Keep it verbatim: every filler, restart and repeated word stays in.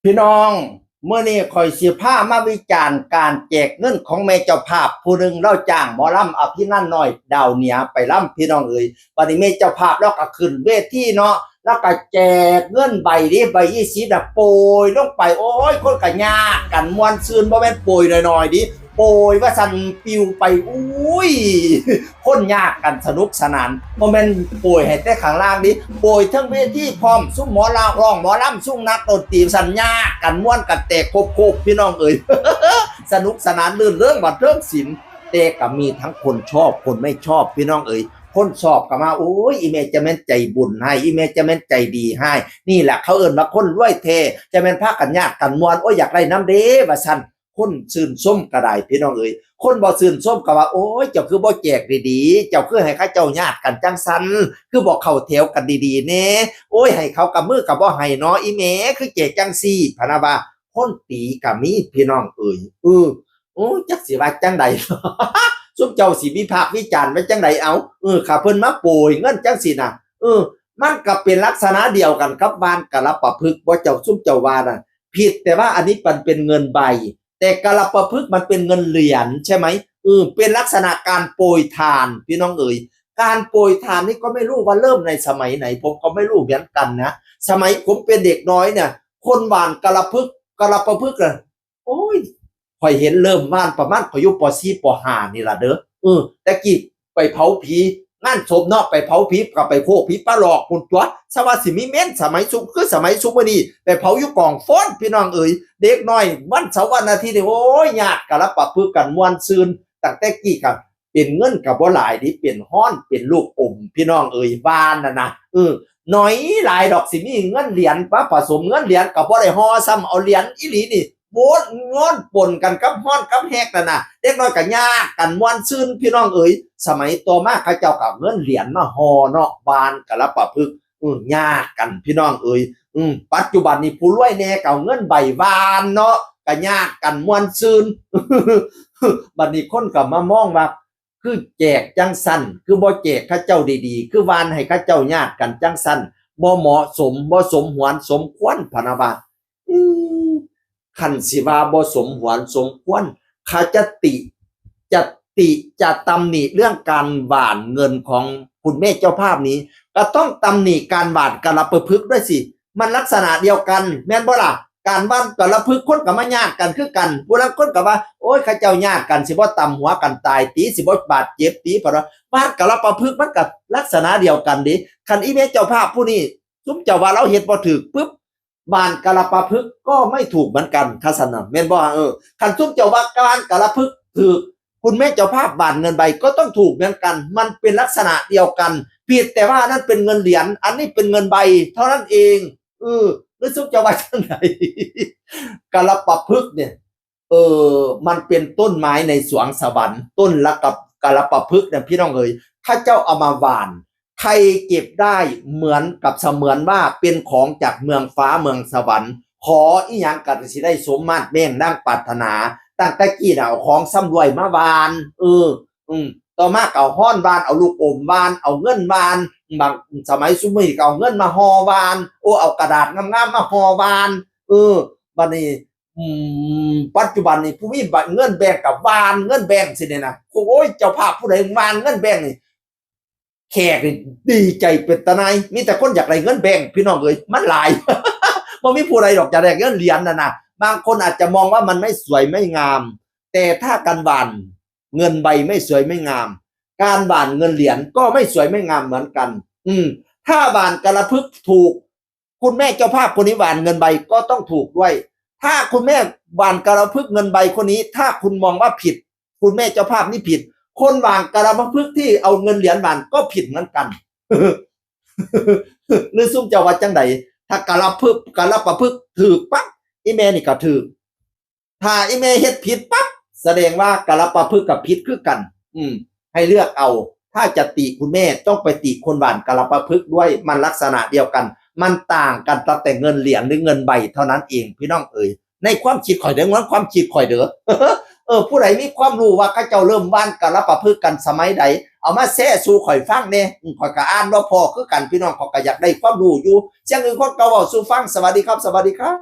พี่น้อง มื้อนี้ข้อยสิพามาวิจารณ์การแจกเงินของแม่เจ้าภาพผู้หนึ่ง ลาวจ้างหมอลำอภินันท์น้อยดาวเหนือไปลำ พี่น้องเอ๋ย บัดนี้แม่เจ้าภาพลาวก็ขึ้นเวทีเนาะ ลาวก็แจกเงินใบเด้ ใบยี่สิบน่ะ โปรยลงไป โอ้ย คนก็ยากกันม่วนซื่น บ่แม่นโปรยน้อยๆเด้ โปรยว่าซั่น ปิวไป อุ้ย คนยากกันสนุกสนาน บ่แม่นโปรยให้แต่ข้างล่างเด้ โปรยเทิงเวทีพร้อม ซุมหมอลำ ร้องหมอลำ ซุมนักดนตรีซั่น ยากกันม่วนกันแตกโคบๆ พี่น้องเอ๋ย สนุกสนานรื่นเริงบันเทิงศิลป์ แต่ก็มีทั้งคนชอบคนไม่ชอบ พี่น้องเอ๋ย คนชอบก็มา โอ้ย อีแม่จะแม่นใจบุญให้ อีแม่จะแม่นใจดีให้ นี่แหละเขาเอิ้นว่าคนรวยแท้ จะแม่นพากันยากกันม่วน โอ้ย อยากได้นำเด้ ว่าซั่น คนชื่นชมก็ได้ พี่น้องเอ๋ย คนบ่ชื่นชมก็ว่า โอ้ย เจ้าคือบ่แจกดีๆ เจ้าคือให้เขาเจ้ายากกันจั่งซั่น คือบ่เข้าแถวกันดีๆแหน่ โอ้ย ให้เขากำมือก็บ่ให้เนาะ อีแม่คือแจกจั่งซี้ พะนะว่า คนติก็มี พี่น้องเอ๋ย เออ โอ้ย จักสิว่าจั่งใด ซุมเจ้าสิวิพากษ์วิจารณ์ไว้จั่งใด เอา เออ คันเพิ่นมาโปรยเงินจั่งซี้น่ะ เออ มันก็เป็นลักษณะเดียวกันกับหว่านกาลปะพฤกษ์ บ่ เจ้า ซุมเจ้าว่าน่ะ ผิดแต่ว่าอันนี้มันเป็นเงินใบ แต่กาลปะพฤกษ์มันเป็นเงินเหรียญใช่ไหม เออ เป็นลักษณะการโปรยทาน พี่น้องเอ๋ย การโปรยทานนี่ก็ไม่รู้ว่าเริ่มในสมัยไหน ผมก็ไม่รู้เหมือนกันนะ สมัยผมเป็นเด็กน้อยเนี่ย คนหว่านกาลปะพฤกษ์ กาลปะพฤกษ์น่ะ โอ้ย ข้อยเห็นเริ่มหว่านประมาณข้อยอยู่ ป.สี่ ป.ห้า นี่ล่ะเด้อ เออ แต่กี้ไปเผาผี งานศพเนาะ ไปเผาผีก็ไปโคกผีปลาหลอกพุ้นตั๊ว ซะว่าสิมีเมนสมัยซุม คือสมัยซุมื้อนี้ ไปเผาอยู่กองฟอน พี่น้องเอ๋ย เด็กน้อยวันเสาร์วันอาทิตย์นี่ โอ้ย ยากกาลปะพฤกษ์กันม่วนซื่น ตั้งแต่กี้ก็เป็นเงินก็บ่หลายเด้ เป็นฮอน เป็นลูกอม พี่น้องเอ๋ย หว่านน่ะนะ เออ น้อยหลายดอก สิมีเงินเหรียญมาผสม เงินเหรียญก็บ่ได้ห่อซ้ำ เอาเหรียญอีหลีนี่ โบดงอนปนกันกับฮอนกับแฮกนั่นน่ะ เด็กน้อยก็ยากกันม่วนซื่น พี่น้องเอ๋ย สมัยต่อมาเขาเจ้าก็เอาเงินเหรียญมาห่อเนาะ หว่านกาลปะพฤกษ์ อืม ยากกัน พี่น้องเอ๋ย อืม ปัจจุบันนี้ผู้รวยแหน่ก็เอาเงินใบหว่านเนาะ ก็ยากกันม่วนซื่น บัดนี้คนก็มามองว่า คือแจกจั่งซั่น คือบ่แจกเขาเจ้าดีๆ คือหว่านให้เขาเจ้ายากกันจั่งซั่น บ่เหมาะสม บ่สมหวนสมควร พะนะว่า อืม คันสิว่าบ่สมหวนสมควร เขาจะติ จะติ จะตำหนิเรื่องการหว่านเงินของคุณแม่เจ้าภาพนี้ ก็ต้องตำหนิการหว่านกาลปะพฤกษ์ด้วยสิ มันลักษณะเดียวกัน แม่นบ่ล่ะ การหว่านกาลปะพฤกษ์คนก็มายากกันคือกัน ผู้ลางคนก็ว่า โอ้ย เขาเจ้ายากกัน สิบ่ตำหัวกันตายติ สิบ่บาดเจ็บติ เพราะว่าหว่านกาลปะพฤกษ์มันก็ลักษณะเดียวกันเด้ คันอีแม่เจ้าภาพผู้นี้ ซุมเจ้าว่าลาวเฮ็ดบ่ถูกปุ๊บ หว่านกาลปะพฤกษ์ก็ไม่ถูกเหมือนกัน คันซั่นน่ะ แม่นบ่ เออ คันซุมเจ้าว่าหว่านกาลปะพฤกษ์ถูก คุณแม่เจ้าภาพหว่านเงินใบก็ต้องถูกเหมือนกัน มันเป็นลักษณะเดียวกัน ผิดแต่ว่าอันนั้นเป็นเงินเหรียญ อันนี้เป็นเงินใบเท่านั้นเอง เออ หรือซุมเจ้าว่าจั่งใด กาลปะพฤกษ์เนี่ย เออ มันเป็นต้นไม้ในสวงสวรรค์ ต้นละกับกาลปะพฤกษ์เนี่ย พี่น้องเอ๋ย เขาเจ้าเอามาหว่าน ใครเก็บได้เหมือนกับเสมือนว่าเป็นของจากเมืองฟ้าเมืองสวรรค์ ขออีหยังก็สิได้สมมาตรแม้งดังปรารถนา ตั้งแต่กี้น่ะเอาของชำร่วยมาหว่าน เออ อืม ต่อมาก็เอาฮอนหว่าน เอาลูกอมหว่าน เอาเงินหว่าน บางสมัยซุมื้อนี้ก็เอาเงินมาห่อหว่าน โอ้ เอากระดาษงามๆมาห่อหว่าน เออ บัดนี้ อืม ปัจจุบันนี้ผู้มีบัตรเงินแบงก์ก็หว่านเงินแบงก์สิเนี่ยนะ โอ้ย เจ้าภาพผู้ใดหว่านเงินแบงก์นี่ แขกนี่ดีใจเป็นตาหน่าย มีแต่คนอยากได้เงินแบงก์ พี่น้องเอ๋ย มันหลาย บ่มีผู้ใดดอกอยากได้เงินเหรียญน่ะนะ บางคนอาจจะมองว่ามันไม่สวยไม่งาม แต่ถ้าการหว่านเงินใบไม่สวยไม่งาม การหว่านเงินเหรียญก็ไม่สวยไม่งามเหมือนกัน อืม ถ้าหว่านกาลปะพฤกษ์ถูก คุณแม่เจ้าภาพคนนี้หว่านเงินใบก็ต้องถูกด้วย ถ้าคุณแม่หว่านกาลปะพฤกษ์เงินใบคนนี้ ถ้าคุณมองว่าผิด คุณแม่เจ้าภาพนี่ผิด คนหว่านกาลปะพฤกษ์ที่เอาเงินเหรียญหว่านก็ผิดเหมือนกัน หรือซุมเจ้าว่าจั่งใด ถ้ากาลปะพฤกษ์ กาลปะพฤกษ์ถูกปั๊บ อีแม่นี่ก็ถูก ถ้าอีแม่เฮ็ดผิดปั๊บ แสดงว่ากาลปะพฤกษ์กับผิดคือกัน อืม ให้เลือกเอา ถ้าจะติคุณแม่ต้องไปติคนหว่านกาลปะพฤกษ์ด้วย มันลักษณะเดียวกัน มันต่างกันตั้งแต่เงินเหรียญหรือเงินใบเท่านั้นเอง พี่น้องเอ๋ย ในความคิดข่อยเด้อ ในความคิดข่อยเด้อ เออ ผู้ใดมีความรู้ว่าเขาเจ้าเริ่มหว่านกาลปะพฤกษ์กันสมัยใด เอามาแชร์สู่ข่อยฟังแหน่ อืม ข่อยก็อ่านบ่พ้อคือกัน พี่น้อง ข่อยก็อยากได้ความรู้อยู่ เสียงอื่นคนเก่าเว้าสู่ฟัง สวัสดีครับ สวัสดีครับ